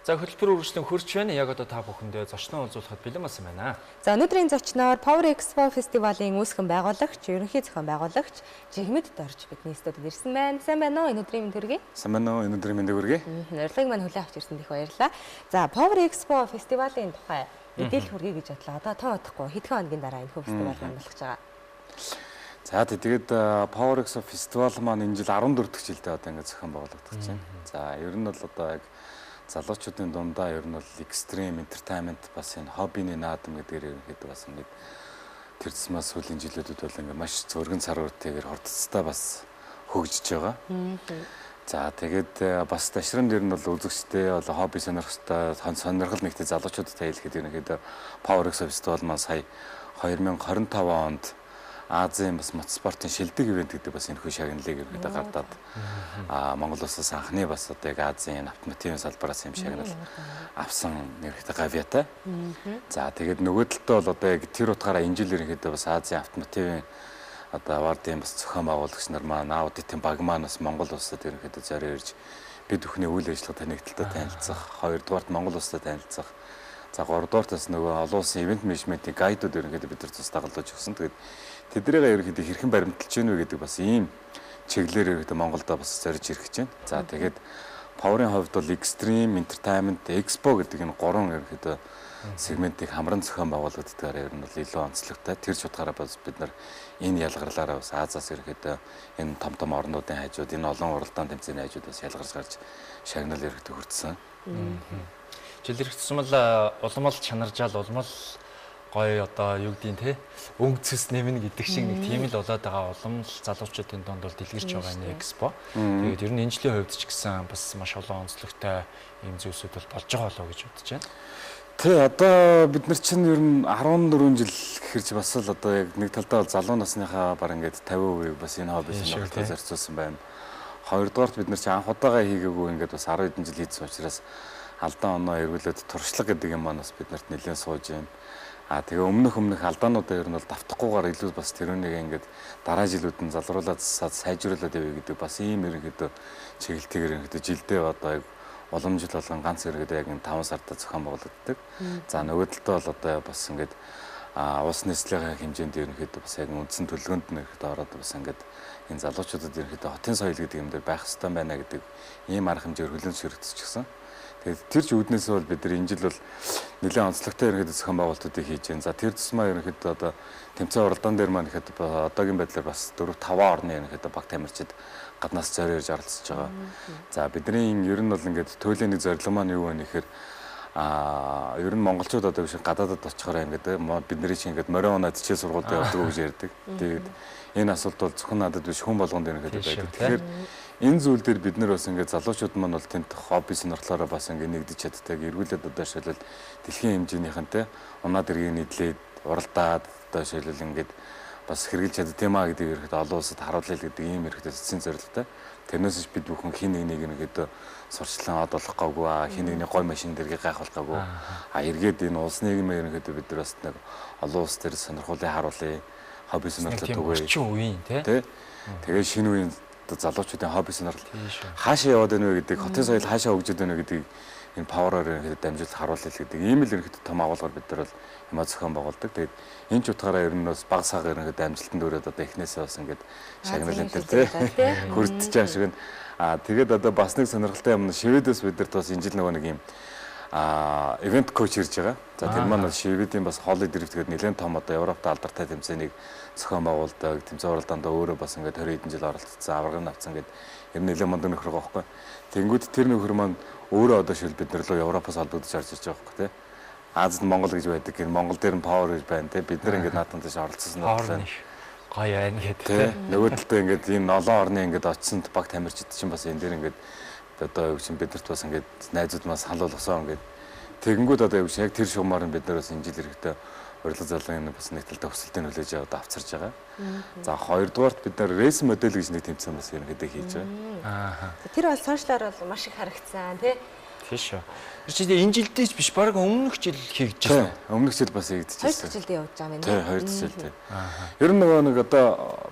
За хөтөлбөр үргэлжлэн хөрч байна. Яг одоо та бүхэндээ зочноо уулзуулахад бэлэн болсон байна. За өнөөдрийн зочноор Power Expo фестивалийн үүсгэн байгуулагч, ерөнхий зохион байгуулагч Жигмэд Дорж бидний студид ирсэн байна. Сайн байна уу? Энэ өдрийн мэнд хүргэе. Сайн байна уу? Энэ өдрийн мэндийг хүргэе. Урилгыг маань хүлээн авч ирсэнд их баярлалаа. За Power Expo фестивалийн тухай мэдээлэл хүргэе гэж бодлоо. Одоо тоо бодохгүй хэдхэн хоногийн дараа энэ фестивал маань болох гэж байгаа. За тэгээд Power Expo фестивал маань энэ жил 14 дахь жилдээ одоо ингээд зохион байгуулагдах чинь. За ер нь бол одоо яг залуучуудын дундаа ер нь бол extreme entertainment бас энэ хоббиний наадам гэдгээр ерөнхийдөө бас ингээд тэр тусмаа сүүлийн жилүүдэд бол ингээд маш зөргөн цар үртэйгээр хурдцтай бас хөгжиж байгаа. За тэгээд бас дашрам дээр нь бол үзэгчтэй бол хобби сонирхолтой сонирхол нэгтэй залуучуудад хэлэхэд ерөнхийдөө Power Expo фестивал маань сая 2025 онд Азийн бас мотоспортын шилдэг ивент гэдэг бас энэхүү шагналыг ерөнхийдөө гардаад Монгол улсаас анхны бас одоо яг Азийн автомотивын салбараас юм шагнал авсан ерөнхийдөө гавьяатай. За тэгээд нөгөө талдаа бол одоо яг тэр утгаараа энэ жил ерөнхийдөө бас Азийн автомотивын одоо award-ын бас зохион байгуулагч нар маань аудитын баг маань бас Монгол улсад ерөнхийдөө зорио ирж бид бүхний үйл ажиллагаа нэг талдаа танилцах, хоёрдугаарт Монгол улстай танилцах. За гуравдугаарт бас нөгөө олон улсын ивент менежментийн гайдууд ерөнхийдөө бид нар цус дагалдаж өгсөн. Тэгээд тэднийг ерөнхийдөө хэрхэн баримталж гэнэ вэ гэдэг бас ийм чиглэлээр ерөнхийдөө Монголдо бас зорж ирэх гэж байна. За тэгээд Power-ын хувьд бол Extreme Entertainment Expo гэдэг энэ гурван ерөнхийдөө сегментийг хамран зохион байгуулагддгаар ер нь бол илүү онцлогтой. Тэр ч утгаараа бас бид нар энэ ялгарлаараа бас Азиас ерөнхийдөө энэ том том орнуудын хажууд энэ олон уралдаан тэмцээний хажууд бас ялгарч гарч шагнал ерөнхийдөө хүртсэн. Жил ирэх тусмал улам л чанаржаал улам л гоё одоо юу гэдгийг те өнгө цэс нэмнэ гэдэг шиг нэг тийм л болоод байгаа улам л залуучуудын дунд бол дэлгэрч байгаа энэ экспо. Тэгээд ер нь энэ жилийн хувьд ч гэсэн бас маш олон онцлогтой ийм зүйлсүүд бол болж байгаа болоо гэж бодож байна. Тэ одоо бид нар чинь ер нь 14 жил гэхэр чи бас л одоо яг нэг талдаа бол залуу насныхаа баг ингээд 50% бас энэ хобби сонирхолтой зарцуулсан байна. Хоёрдугаарт бид нар чи анх удаага хийгээгүй ингээд бас 10 хэдэн жил хийсэн учраас алдаан оноо эргүүлээд туршлага гэдэг юм маань бас бид нарт нэлээд сууж байна. А тэгээ өмнөх алдаануудаа ер нь бол давтахгүйгээр илүү бас тэрүүнийг ингээд дараа жилүүд нь залруулад сайжруулад явъя гэдэг бас ийм ерөнхийдөө чиглэлтэйгээр ерөнхийдөө жилдээ одоо яг уламжил болгон ганц ерөнхийдөө яг 5 сарда зохион байгуулагддаг. За нөгөө талдаа бол одоо бас ингээд улс нийслэлийн хэмжээнд ерөнхийдөө бас яг үндсэн төлөвлөгөөнд нь ерөнхийдөө ороод бас ингээд энэ залуучуудад ерөнхийдөө хотын соёл гэдэг юм дээр байх ёстой байна гэдэг ийм арга хэмжээ хөлөөн сөрөгдөчихсөн. Тэгээд тэр ч үүднээсээ бол бид нар энэ жил бол нэлээд онцлогтой ерөнхийдөө зохион байгуулалтуудыг хийж байна. За тэр тусмаа ерөнхийдөө одоо тэмцээн уралдаан дээр маань ихэд одоогийн байдлаар бас 4 5 орны ерөнхийдөө баг тамирчид гаднаас зорио ирж оролцож байгаа. За бидний ер нь бол ингээд туйлын нэг зорилго маань юу вэ гэхээр ер нь монголчууд одоо биш гадаадад очихоор ингээд бидний чинь ингээд морин унаад хичээл сургуульд явдаг гэж ярьдаг. Тэгээд энэ асуулт бол зөвхөн надад биш хүн болгонд ерөнхийдөө байдаг. Тэгэхээр энэ зүйл дээр бид нар бас ингээд залуучууд маань бол тэнд хобби сонирхлоороо бас ингээд нэгдэж чаддаг. Эргүүлээд одоо шилбэл дэлхийн хэмжээнийхэнтэй унаад эргийг нийтлээд уралдаад одоо шилбэл ингээд бас хэрэгжилж чаддаг юм а гэдэг ерөнхийдөө олон улсад харуулъя гэдэг ийм ерөнхийдөө эцсийн зорилготой. Тэрнээс бид бүхэн хин нэг нэг ерөнхийдөө сурчлан од болох гаагүй, хин нэгний гой машин дэргийг гайхуулах гаагүй. Эргээд энэ улс нийгмээ ерөнхийдөө бид нар бас нэг олон улс дээр сонирхуулыг харуулъя, хобби сонирхлоо түгээе. Орчин үеийн тий. Тэгээ шинэ үеийн залуучуудын хобби сонирхол хаашаа яваад байна вэ гэдэг, хотын соёл хаашаа хөгжөөд байна вэ гэдгийг энэ Power-оор ерөнхийдөө дамжуулах харуулъя гэдэг ийм л ерөнхийдөө том агуулгаар бид нар бол юмаа зохион байгуулдаг. Тэгээд энэ ч утгаараа ер нь бас баг саг ерөнхийдөө амжилтанд өрөөд одоо эхнээсээ бас ингээд шагнал энэ төр тий хүртэж байгаа шиг байна. Тэгээд одоо бас нэг сонирхолтой юм нь Шведээс бид нарт бас энэ жил нөгөө нэг юм ивент коуч ирж байгаа. За тэр маань бол Шведийн бас Holly Drift гэдэг нэлээд том одоо Европт алдартай тэмцээнийг зохион байгуулдаг. Тэмцээн уралдаанд өөрөө бас ингээд 20 хэдэн жил оролцсон, аваргыг авсан гэдэг ер нь нэлээд мундаг нөхөр байгаа байхгүй. Тэнгүүд тэр нөхөр маань өөрөө одоо шил бид нар руу Европоос холбогдож орж ирж байгаа байхгүй тий. Азад Монгол гэж байдаг. Энэ Монгол дээр нь Power гэж байна тий. Бид нар ингээд наадам тийш оролцсон нь гоё байна гэдэг тий. Нөгөө талдаа ингээд энэ олон орны ингээд очсонд баг тамирчид чинь бас энэ дээр ингээд одоо юу чинь бидэрт бас ингээд найзууд маань санал болгосон ингээд тэгэнгүүт одоо юу чинь яг тэр шугамар нь бид нар бас энэ жил эрэхтэй урилга зарлан бас нэг талдаа өсөлтийг хүлээж аваад авцарж байгаа. За хоёрдугаарт бид нар рейс модель гэж нэг тэмцээн бас ерөнхийдөө хийж байгаа. Тэр бол сошиалар бол маш их харагдсан тий. Тийм шүү. Тэр чинь энэ жилдээ ч биш баг өмнөх жил хийгдчихсэн. Өмнөх жил бас хийгдчихсэн. 2 дахь жилдээ явж байгаа юм байна. Тийм, 2 дахь жилдээ. Ер нь нөгөө нэг одоо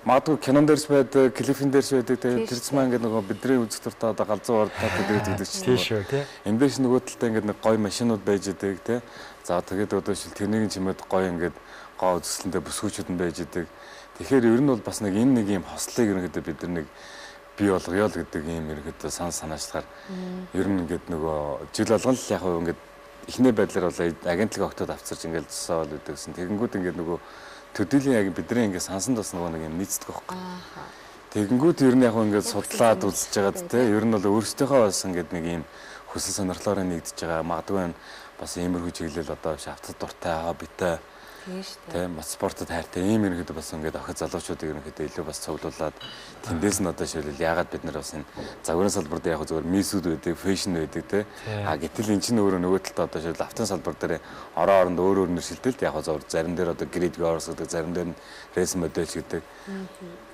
магадгүй кинон дээрс байдаг, клипэн дээрс байдаг. Тэгээд тэр зам ингээд нөгөө бидний үзэх дуртай одоо галзуу ордтой гэдэг чинь. Тийм шүү, тий. Энд дээрс нөгөө талдаа ингээд нэг гоё машинууд байж идэг, тий. За тэгээд одоо шил тэрнийг чимээд гоё ингээд гоо үзэсгэлэнтэй бүсгүүчүүд нь байж идэг. Тэгэхээр ер нь бол бас нэг энэ нэг юм хослыг ерөнхийдөө бид нар нэг бий болгоё л гэдэг ийм ерөнхийдөө сан санаачлахаар ер нь ингээд нөгөө жил болгон л яг ингээд эхний байдлаар бол агентлаг октод авчирч ингээд зусаавал гэдэг гэсэн. Тэгэнгүүт ингээд нөгөө төдийлөн яг бидний ингээд сансанд бас нөгөө нэг юм нийцдэг байхгүй. Тэгэнгүүт ер нь яг ингээд судлаад үзэж байгаад те ер нь бол өөрсдийнхөө бас ингээд нэг ийм хүсэл сонирхлоороо нэгдэж байгаа. Магадгүй бас иймэрхүү чиглэл одоо биш автод дуртай хоббитой. Тийм шүү дээ. Тийм бас спортод хайртай ийм ерөнхийдөө бас ингээд охид залуучуудыг ерөнхийдөө илүү бас цуглуулад тэндээс нь одоо шилбэл яагаад бид нар бас энэ загварын салбар дээр яг зөвхөн мисүүд байдаг, фэшн байдаг тий. А гэтэл эн чинь өөрөө нөгөө талдаа одоо шилбэл автын салбар дээр орон оронд өөр өөр нэршилдэлт яг зөвхөн зарим дээр одоо grid girls гэдэг, зарим дээр нь race model гэдэг.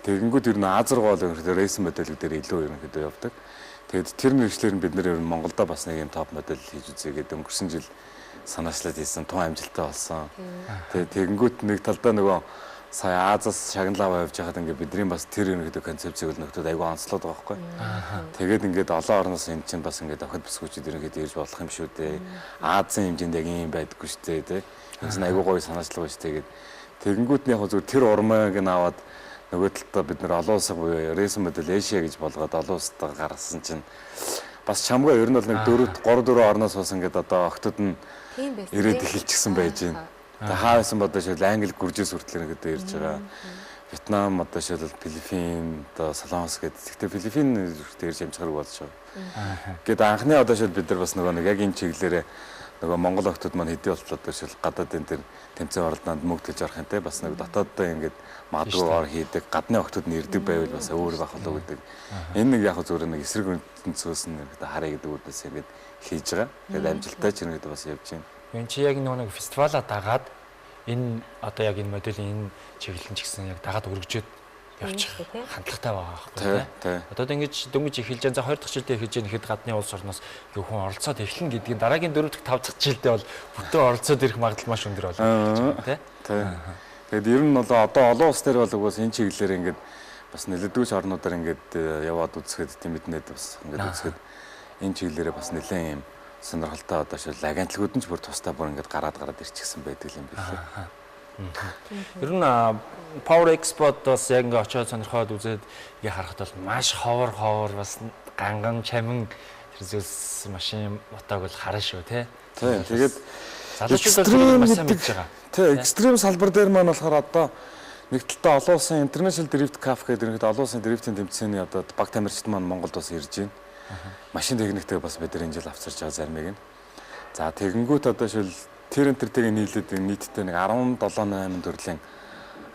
Тэгэнгүүт ер нь Аз руу гол ерөнхийдөө race model дээр илүү ерөнхийдөө явдаг. Тэгээд тэр нэршлэр нь бид нар ер нь Монголдо бас нэг юм топ модель хийж үзье гэдэг өнгөрсөн жил санаачлаад хийсэн, тун амжилттай болсон. Тэгээ тэгэнгүүт нэг талдаа нөгөө сая Азаас шагналаа аваа явж байхад ингээд бидний бас тэр ерөнхийдөө концепцийг л нөхдүүд айгүй онцлоод байгаа байхгүй. Тэгээд ингээд олон орноос эн чинь бас ингээд охид бүсгүүчүүд ерөнхийдөө ирж болох юм шүү дээ. Азийн хэмжээнд яг ийм байдаггүй шүү дээ, тэ. Энэ чинь айгүй гоё санаачлаг байна шүү дээ гэд. Тэгэнгүүт нь яг зүгээр тэр урмыг нь аваад нөгөө талдаа бид нар олон улсын буюу Race Model Asia гэж болгоод олон улсад гаргасан чинь бас чамгүй ер нь бол нэг 4 3 4 орноос бас ингээд одоо охтод нь ирээд эхэлчихсэн байж байна. Тэгээ хаа байсан бодоо шил Англи гүржээс хүртэл ингээд ирж байгаа. Вьетнам одоо шил Филиппин одоо Солонгос гэдэг. Гэхдээ Филиппин хүртэл ирж амжихарг болж байгаа. Гэт анхны одоо шил бид нар бас нөгөө нэг яг энэ чиглэлээрээ нөгөө Монгол охтууд маань хэдий болтлоо одоо шил гадаадын тэр тэмцээн оролдоонд мөнгө төлж орох юм те бас нэг дотооддоо ингээд магадгүй ор хийдэг гадны охтууд нь ирдэг байвал бас өөр байх болов гэдэг. Энэ нэг яг зүгээр нэг эсрэг өнцгөөс нь ингээд харъя гэдэг үднэс ингээд хийж байгаа. Тэгээд амжилттай ч ерөнхийдөө бас явж байна. Энэ чи яг нөгөө нэг фестивалаа дагаад энэ одоо яг энэ моделийн энэ чиглэл нь ч гэсэн яг дагаад өргөжөөд явчих хандлагатай байгаа байхгүй тий. Одоо ингэж дөнгөж эхэлж байгаа. За 2 дахь жилдээ эхэлж байгаа гэхэд гадны улс орноос ингээ хүн оролцоод эхлэн гэдгийг дараагийн 4 дахь 5 дахь жилдээ бол бүтэн оролцоод ирэх магадлал маш өндөр болно гэж байна тий. Тэгээд ер нь бол одоо олон улс дээр бол угаас энэ чиглэлээр ингээд бас нэлээдгүйч орнуудаар ингээд яваад үзэхэд тийм биднээд бас ингээд үзэхэд энэ чиглэлээрээ бас нэлээд юм сонирхолтой одоо шил агентлагууд нь ч бүр тусдаа бүр ингээд гараад ирчихсэн байдаг юм билээ. Ер нь Power Expo-д бас яг ингээ очиод сонирхоод үзээд ингээ харахад бол маш ховор бас ганган чамин тэр зүйлс машин мотог бол харна шүү тий. Тийм. Тэгээд залуучууд бол маш сайн мэдж байгаа. Тий, экстрим салбар дээр маань болохоор одоо нэг талдаа олон улсын International Drift Cup гэдэг ерөнхийдөө олон улсын дрифтийн тэмцээний одоо баг тамирчид маань Монголд бас ирж байна. Машин техниктэй бас бид нар энэ жил авчирч байгаа заримыг нь. За тэгэнгүүт одоо шил тэр энтертэйг нийлээд нийтдээ нэг 17 8 төрлийн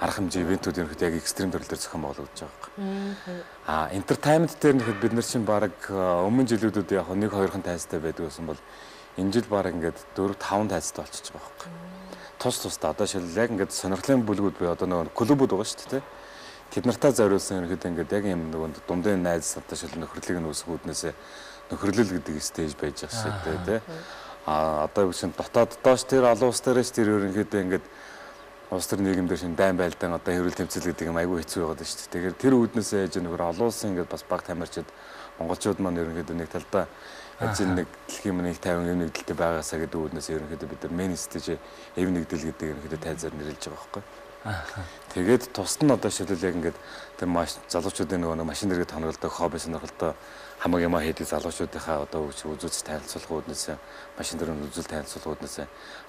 арга хэмжээ ивентүүд ерөнхийдөө яг экстрим төрөл дээр зохион байгуулагдаж байгаа байхгүй. А entertainment дээр нэхэд бид нар чинь баг өмнө жилүүдэд яг 1 2-хан тайзтай байдаг байсан бол энэ жил баг ингээд 4 5 тайзтай болчихж байгаа байхгүй. Тус тусдаа одоо шил яг ингээд сонирхлын бүлгүүд буюу одоо нөгөө клубүүд байгаа шүү дээ. Тэд нартай зориулсан ерөнхийдөө ингээд яг юм нөгөө дундын найз одоо шил нөхөрлийг нь үүсгэх үүднээсээ нөхөрлөл гэдэг stage байж байгаа шүү дээ тий. А одоо юу гэсэн дотоод доош тэр олон улс дээрээс тэр ерөнхийдөө ингээд улс төр нийгэм дээр шин дайн байлдаан одоо хэрүүл тэмцэл гэдэг юм айгүй хэцүү байгаад байна шүү дээ. Тэгэхээр тэр үүднээсээ яаж нөхөр олон улсын ингээд бас баг тамирчид монголчууд маань ерөнхийдөө нэг талдаа яаж нэг дэлхийн нэг 50 эв нэгдэлтэй байгаасаа гэдэг үүднээс ерөнхийдөө бид нар main stage эв нэгдэл гэдэг ерөнхийдөө тайзаар нэрлэж байгаа байхгүй. Тэгээд тусад нь одоо шилбэл яг ингээд тэр маш залуучуудын нөгөө машин дээрээ тонголдог хобби сонирхолтой хамаг юмаа хийдэг залуучуудынхаа одоо үзүүлж танилцуулах үүднээс машин дээр үзүүл танилцуулах үүднээс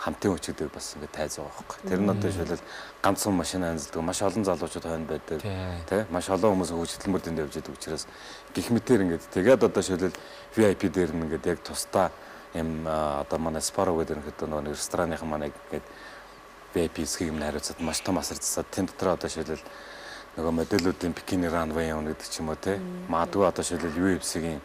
хамтын хүч гэдэг бас ингээд тайз байгаа байхгүй. Тэр нь одоо жишээлбэл ганцхан машин анзалдаг маш олон залуучууд хойно байдаг тий маш олон хүмүүс хөгжил хөдөлмөр дэнд явж байдаг учраас гих мэтэр ингээд тэгээд одоо жишээлбэл VIP дээр нь ингээд яг тусдаа юм одоо манай Спаро гэдэг ерөнхийдөө нөгөө рестораныхан манай ингээд VIP хэсгийг юм хариуцаад маш том асар засаад тэн дотор одоо жишээлбэл нөгөө модельүүдийн бикини runway явна гэдэг ч юм уу те. Магадгүй одоо шилбэл UFC-ийн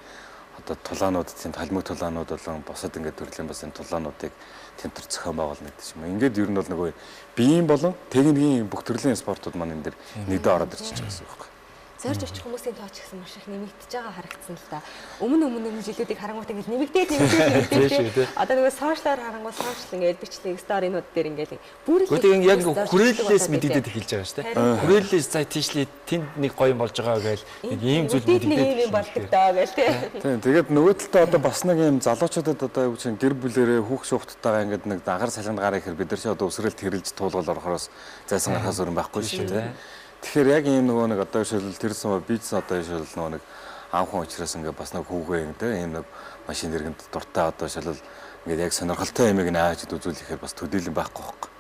одоо тулаанууд тийм талмиг тулаанууд болон бусад ингээд төрлийн бас энэ тулаануудыг тэн төр зохион байгуулна гэдэг ч юм уу. Ингээд ер нь бол нөгөө биеийн болон техникийн бүх төрлийн спортууд маань энэ дэр нэгдээ ороод ирчихэж байгаа гэсэн үг байхгүй. Зорж очих хүмүүсийн тоо ч гэсэн маш их нэмэгдэж байгаа харагдсан л да. Өмнө жилүүдийг харангуут ингээд нэмэгдээд. Одоо нөгөө сошиалар харангуут сошиал ингээд бичлэг сторинууд дээр ингээд бүр л яг хүрээллээс мэдэгдээд эхэлж байгаа шүү дээ. Хүрээллээс за тийшлээ тэнд нэг гоё юм болж байгаа гээл нэг ийм зүйл мэдэгдээд юм болдог доо гээл тий. Тийм, тэгээд нөгөө талдаа одоо бас нэг юм залуучуудад одоо юу гэж гэр бүлэрээ хүүхд шүүхттэйгээ ингээд нэг агаар салхинд гараа ихээр бид нар чи одоо өсрэлт хэрэлж туулгал орохоос зайсан гарахаас өөр юм байхгүй шүү дээ. Тэгэхээр яг ийм нөгөө нэг одоо жишээлбэл тэр сум бизнес одоо жишээлбэл нөгөө нэг анхан учраас ингээ бас нэг хүүгээ ингээ ийм нэг машин зэрэгэнд дуртай одоо жишээлбэл ингээ яг сонирхолтой юмыг нааж үзүүлэхээр бас төдийлөн байхгүй байхгүй.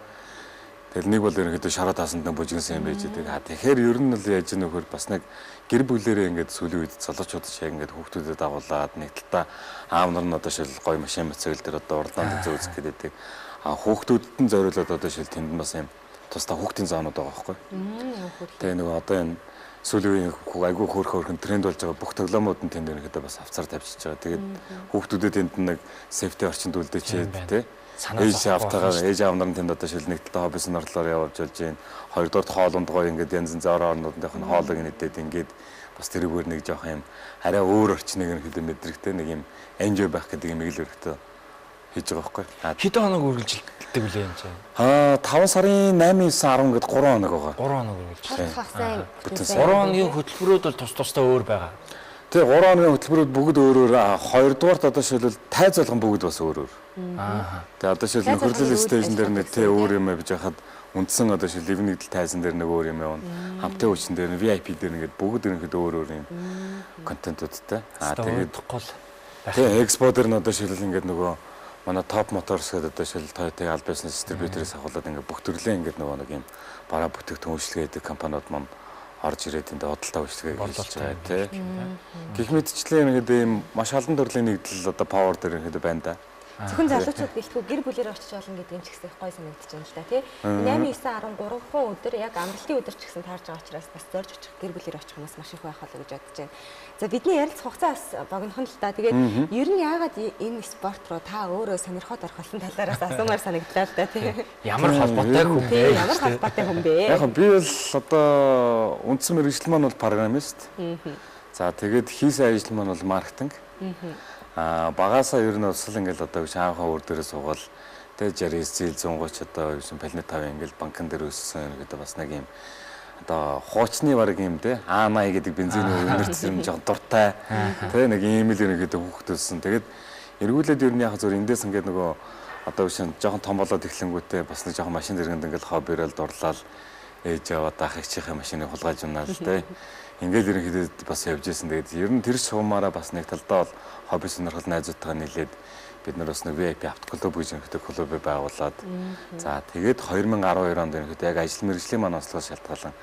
Тэгэл нэг бол ерөнхийдөө шараа таасанд нэг бужигнсан юм байж байдаг. А тэгэхээр ер нь л яаж нөхөр бас нэг гэр бүлэрээ ингээд сүүлийн үед залуучууд ч яг ингээд хүүхдүүдэд дагуулад нэг талдаа аав нар нь одоо жишээл гоё машин мотоцикл дээр одоо уралдаанд үзэх гэдэг. А хүүхдүүдэд нь зориулаад одоо жишээл тэнд бас юм тусдаа хүүхдийн зоонууд байгаа байхгүй. Тэгээ нөгөө одоо энэ сүүлийн үеийн айгүй хөөрхөн тренд болж байгаа бүх тоглоомууд нь тэнд ерөнхийдөө бас авцар тавьчихж байгаа. Тэгээд хүүхдүүдэд тэнд нэг сейфти орчинд үлдээчээд тий. Ээж автагаа ээж аав нар нь тэнд одоо шил нэг талдаа хобби сонирхлоор явж болж гин. Хоёрдугаар хоолунд гоё ингээд янз янз орон орнуудынх нь хоолыг нэдэд ингээд бас тэрүүгээр нэг жоох юм арай өөр орчныг ерөнхийдөө мэдрэгтэй нэг юм enjoy байх гэдэг юм ил өрхтөө хийж байгаа байхгүй. Хэдэн хоног үргэлжилдэг үлээ юм чинь? 5 сарын 8, 9, 10 гээд 3 хоног байгаа. 3 хоног үргэлжилдэг. 3 хоногийн хөтөлбөрүүд бол тус тусдаа өөр байгаа. Тэгээ 3 хоногийн хөтөлбөрүүд бүгд өөр өөр. Хоёрдугаарт одоо шилбэл тайз болгон бүгд бас өөр өөр. Тэгээ одоо шил нөхөрлөл station дээр нэг тэ өөр юм явж байхад үндсэн одоо шил ливэн нэгдэл тайзан дээр нэг өөр юм явна. Хамтын хүчин дээр нь VIP дээр ингээд бүгд ерөнхийдөө өөр өөр юм контентуудтай. Тэгээд гол. Тэгээ экспо дээр нь одоо шилбэл ингээд нөгөө манай Top Motors гэдэг одоо шил Toyota-ийн аль биесны дистрибьюторээс авахлаад ингээд бүх төрлийн ингээд нөгөө нэг юм бараа бүтээгдэхүүн үйлчилгээ гэдэг компаниуд маань орж ирээд энд худалдаа үйлчилгээ хийж байгаа тий. Гэх мэтчлэн ингээд ийм маш олон төрлийн нэгдэл одоо Power дээр ингээд байна да. Зөвхөн залуучууд гэлтгүй гэр бүлээр очиж болно гэдэг юм ч гэсэн их гоё санагдаж байна л да тий. 8, 9, 13 хүн өдөр яг амралтын өдөр ч гэсэн таарж байгаа учраас бас зорж очих гэр бүлээр очих хүмүүс маш их байх болоо гэж бодож байна. За бидний ярилцах хугацаа бас богинохон л та. Тэгээд ер нь яагаад энэ спорт руу та өөрөө сонирхоод орох болсон талаараас асуумаар санагдлаа л да тий. Ямар холбоотой хүн бэ? Ямар холбоотой хүн бэ? Яг би бол одоо үндсэн мэргэжил маань бол программист. За тэгээд хийсэн ажил маань бол маркетинг. Багасаа ер нь усал ингээл одоо Шанхай өр дээрээ суугаал тэгээ 69 зээл 130 одоо юусэн Планет 5 ингээл банкн дээр өссөн ерөнхийдөө бас нэг юм одоо хуучны баг юм те А80 гэдэг бензиний үнэрт юм жоохон дуртай те нэг ийм л ерөнхийдөө хүүхдэлсэн. Тэгээд эргүүлээд ер нь яг зөв эндээс ингээд нөгөө одоо юусэн жоохон том болоод эхлэнгүүтээ бас нэг жоохон машин зэрэгэнд ингээл хоббирал дурлал ээж аваад ах эгчийнхээ машиныг хулгайлж унаал те. Ингээд ерөнхийдөө бас явж исэн. Тэгээд ер нь тэр шугамаараа бас нэг талдаа бол хобби сонирхол найзуудтайгаа нийлээд бид нар бас нэг VIP автоклуб гэж ерөнхийдөө клубыг байгуулад за тэгээд 2012 онд ерөнхийдөө яг ажил мэргэжлийн маань онцлогоос шалтгаалan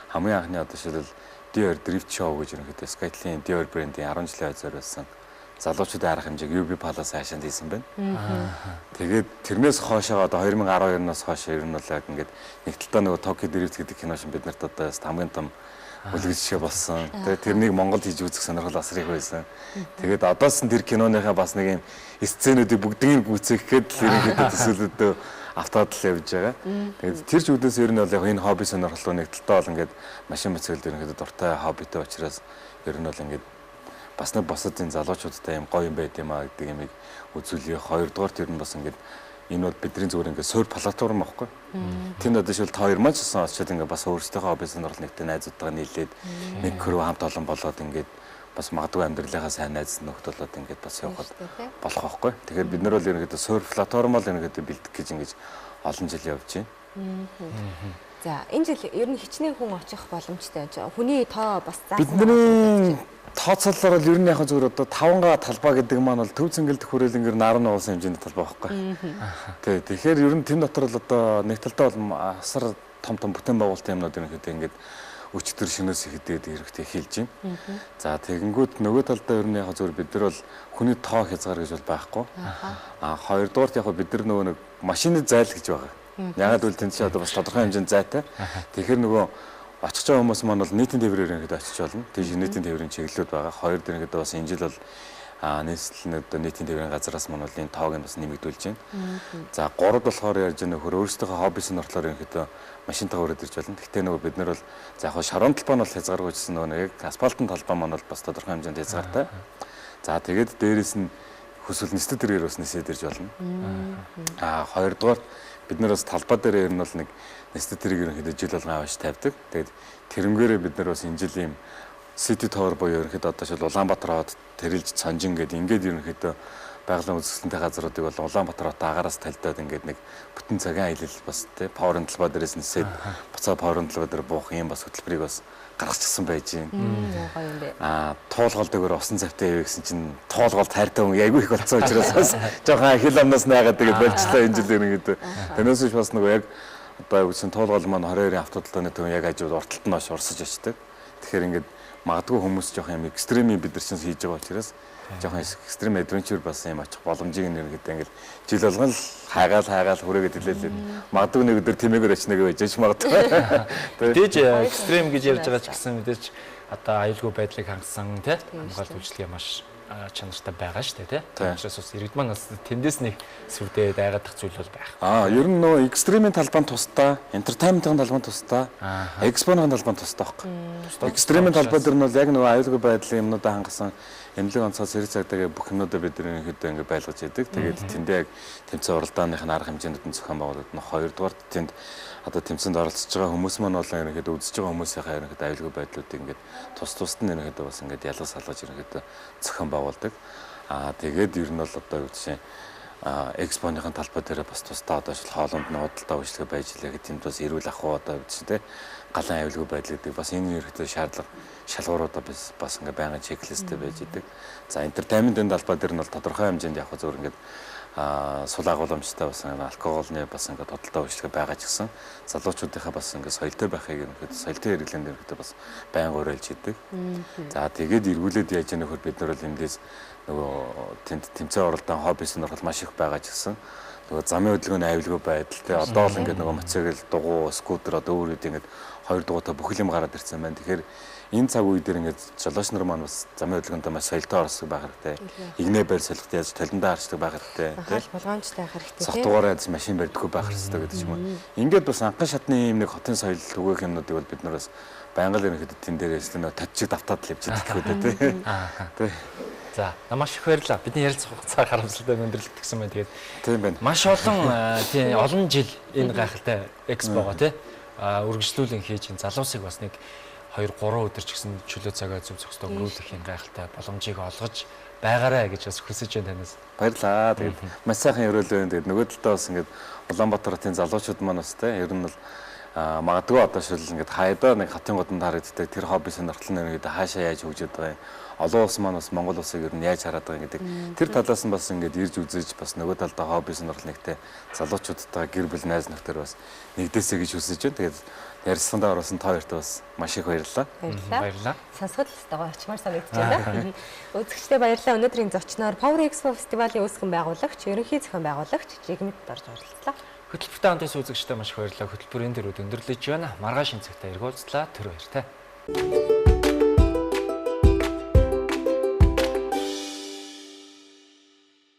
хамгийн анхны одоо шилбэл Dior Drift Show гэж ерөнхийдөө Skyline Dior брендийн 10 жилийн зориулсан залуучуудын арга хэмжээг UB Palace хаашаанд хийсэн байна. Тэгээд тэрнээс хойшоо одоо 2012-оос хойш ер нь бол яг ингээд нэг талдаа нөгөө Tokyo Drift гэдэг кино шин бид нарт одоо хамгийн том үлгэр жишээ болсон. Тэгээд тэрнийг Монголд хийж үзэх сонирхол асар их байсан. Тэгээд одоос нь тэр киноныхаа бас нэг юм сценүүдийг бүгднийг гүйцэтгэх гээд л ерөнхийдөө төсөөлөдөө автаад л явж байгаа. Тэгээд тэр ч үүднээс ер нь бол яг энэ хобби сонирхол нэг талдаа бол ингээд машин мотоциклд ерөнхийдөө дуртай хоббитой учраас ер нь бол ингээд бас нэг босод энэ залуучуудтай юм гоё юм байд юм а гэдэг юмыг үзүүлье. Хоёрдугаар тэр нь бас ингээд энэ бол бидний зүгээр ингээд суур платформ аахгүй. Тэнд одоо шил та хоёр маань ч гэсэн очиод ингээд бас өөрсдийнхөө хобби сонирхол нэгтэй найзуудтайгаа нийлээд нэг крүү хамт олон болоод ингээд бас магадгүй амьдралынхаа сайн найз нөхд болоод ингээд бас явхад болох байхгүй. Тэгэхээр бид нар бол ерөнхийдөө суур платформ бол ерөнхийдөө бэлдэх гэж ингэж олон жил явж байна. За энэ жил ер нь хичнээн хүн очих боломжтой. Хүний тоо бас заасан. Бидний тооцоололоор бол ер нь яг зүгээр одоо 5 талбай гэдэг маань бол төв цэнгэлд хүрээлэнгээр наран уулсан хэмжээний талбай байхгүй. Тий, тэгэхээр ер нь тэн дотор л одоо нэг талдаа бол асар том том бүтээн байгуулалтын юмнууд ерөнхийдөө ингээд өчтөр шөнөөс ихэдээд эрэхтэй эхэлж байна. За тэгэнгүүт нөгөө талдаа ер нь яг зүгээр бид нар бол хүний тоо хязгаар гэж бол байхгүй. Хоёрдугаарт яг бид нар нөгөө нэг машины зайл гэж байгаа. Ягаад гэвэл тэнд чи одоо бас тодорхой хэмжээнд зайтай. Тэгэхээр нөгөө очих байгаа хүмүүс маань бол нийтийн тээврээр ерөнхийдөө очиж болно. Тийш нийтийн тээврийн чиглэлүүд байгаа. Хоёр дээр ерөнхийдөө бас энэ жил бол Нийслэл нь одоо нийтийн тээврийн газраас маань бол энэ тоог нь бас нэмэгдүүлж байна. За гуравд болохоор ярьж байгаа нөхөр өөрсдийнхөө хобби сонирхлоор ерөнхийдөө машинтайгаа өрөөд ирж болно. Гэхдээ нөгөө бид нар бол за яг шорон талбай нь бол хязгааргүй гэсэн нөгөө нэг асфальтын талбай маань бол бас тодорхой хэмжээнд хязгаартай. За тэгээд дээрэс нь хүсвэл нисдэг тэргээр бас нисээд ирж болно. Хоёрдугаар бид нар бас талбай дээр ер нь бол нэг нисдэг тэрэг ерөнхийдөө жил болгон аваач тавьдаг. Тэгээд тэрнгээрээ бид нар бас энэ жил ийм City Tower буюу ерөнхийдөө одоо шил Улаанбаатар хот тэрэлж цонжин гэдэг ингээд ерөнхийдөө байгалийн үзэсгэлэнтэй газруудыг бол Улаанбаатар хот агаараас талдаад ингээд нэг бүтэн цагийн аялал бас тий Power-ын талбай дээрээс нисээд буцаа Power-ын талбай дээр буух юм бас хөтөлбөрийг бас гаргачихсан байж байна. Гоё юм бэ. Туулгал дээгүүр усан завтай явъя гэсэн чинь туулгал хайртай хүн айгүй их болцсон учраас бас жоохон хил амнаас найгаад тэгээд болчлоо энэ жил ерөнхийдөө. Тэрнээс биш бас нөгөө яг одоо юу гэсэн туулгал маань 22-ын автодалдааны төвөн яг хажууд урталт нь ош урсаж очдог. Тэгэхээр ингээд магадгүй хүмүүс жоох юм экстремийн бид нар чинь хийж байгаа учраас жоохон экстрим адвенчер бас юм очих боломжийг нь ерөнхийдөө ингээл жил болгон л хайгаал хүрээгээд хэлээлээ. Магадгүй нэг өдөр тэмээгээр очно гэж байж магадгүй. Мэдээж экстрим гэж ярьж байгаа ч гэсэн мэдээж одоо аюулгүй байдлыг хангасан тий хамгаалалт үйлчилгээ маш чанартай байгаа шүү дээ тий. Учраас бас иргэд маань бас тэндээс нэг сүрдээд айгаадах зүйл бол байх. Ер нь нөө экстремийн талбай тусдаа, entertainment-ийн талбай тусдаа, экспоны талбай тусдаа байхгүй. Экстремийн талбай дээр нь бол яг нөгөө аюулгүй байдлын юмнуудаа хангасан эмнэлэг онцгой сэрэг цагдаагийн бүх юмнуудаа бид ерөнхийдөө ингэ байлгаж яадаг. Тэгээд тэндээ яг тэмцээн уралдааных нь арга хэмжээнд нь зохион байгуулагдана. Хоёрдугаар тэнд одоо тэмцээнд оролцож байгаа хүмүүс маань бол ерөнхийдөө үзэж байгаа хүмүүсийнхаа ерөнхийдөө аюулгүй байдлуудыг ингээд тус тусад нь ерөнхийдөө бас ингээд ялгаж салгаж ерөнхийдөө зохион байгуулдаг. Тэгээд ер нь бол одоо юу гэсэн экспоныхын талбай дээр бас тусдаа одоо шил хоолунд нь худалдаа үйлчлэгээ байж лээ гэх тэнд бас эрүүл ах уу одоо юу гэсэн те галан аюулгүй байдал гэдэг бас энэ ерөнхийдөө шаардлага шалгууруудаа бас ингээд байнгын чеклисттэй байж идэг. За entertainment-ийн талбай дээр нь бол тодорхой хэмжээнд яг зөвөр ингээд сул агуулмжтай бас алкоголны бас ингээд худалдаа үйлчлэгээ байгаа ч гэсэн залуучуудынхаа бас ингээд соёлтой байхыг ерөнхийдөө соёлтой хэрэглээнд ерөнхийдөө бас байнга уриалж идэг. За тэгээд эргүүлээд яаж яах нөхөр бид нар бол эндээс нөгөө тэнд тэмцээн уралдаан хобби сонирхол маш их байгаа ч гэсэн нөгөө замын хөдөлгөөний аюулгүй байдал те одоо л ингээд нөгөө мотоцикл, дугуй, скутер одоо өөр үйл ингээд хоёр дугуйтай бүх юм гараад ирсэн байна. Тэгэхээр энэ цаг үе дээр ингээд жолооч нар маань бас замын хөдөлгөөндөө маш соёлтой оролцдог байх хэрэгтэй. Игнэ байр солиход яаж толиндоо харчдаг байх хэрэгтэй. Анхаарал болгоомжтой байх хэрэгтэй. Согтуугаар яаж машин барьдаггүй байх хэрэгтэй гэдэг ч юм уу. Ингээд бас анхан шатны ийм нэг хотын соёл түгээх юмнуудыг бол бид нар бас байнга л ерөнхийдөө тэн дээрээс нөө татчиг давтаад л явж байгаа гэх үү те. За маш их баярлалаа. Бидний ярилцах хугацаа харамсалтай өндөрлөгдсөн байна. Тэгээд тийм байна. Маш олон тийм олон жил энэ гайхалтай экспого тий үргэлжлүүлэн хийж энэ залуусыг бас нэг 2 3 өдөр ч гэсэн чөлөө цагаа зөв зохистой өнгөрүүлэх юм гайхалтай боломжийг олгож байгаарай гэж бас хүсэж байна танаас. Баярлалаа. Тэгээд маш сайхан ерөөлөө байна. Тэгээд нөгөө талдаа бас ингээд Улаанбаатар хотын залуучууд маань бас те ер нь бол магадгүй одоо шил ингээд хайдаа нэг хотын годонд харагддаг тэр хобби сонирхол нь ерөнхийдөө хаашаа яаж хөгжөөд байгаа юм. Олон улс маань бас Монгол улсыг ер нь яаж хараад байгаа гэдэг тэр талаас нь бас ингээд ирж үзэж бас нөгөө талдаа хобби сонирхол нэгтэй залуучуудтай гэр бүл найз нөхдөр бас нэгдээсэй гэж хүсэж байна. Тэгээд ярилцсандаа оруулсан та хоёрт бас маш их баярлалаа. Баярлалаа. Сонсоход л ёстой гоё очмоор санагдаж байна. Үзэгчдээ баярлалаа. Өнөөдрийн зочноор Power Expo фестивалийн үүсгэн байгуулагч, ерөнхий зохион байгуулагч Жигмэд орж оролцлоо. Хөтөлбөртэй хамт байсан үзэгчдээ маш их баярлалаа. Хөтөлбөрийн дөрүүд өндөрлөж байна. Маргааш энэ цагтаа эргүүлцлээ. Түр баяртай.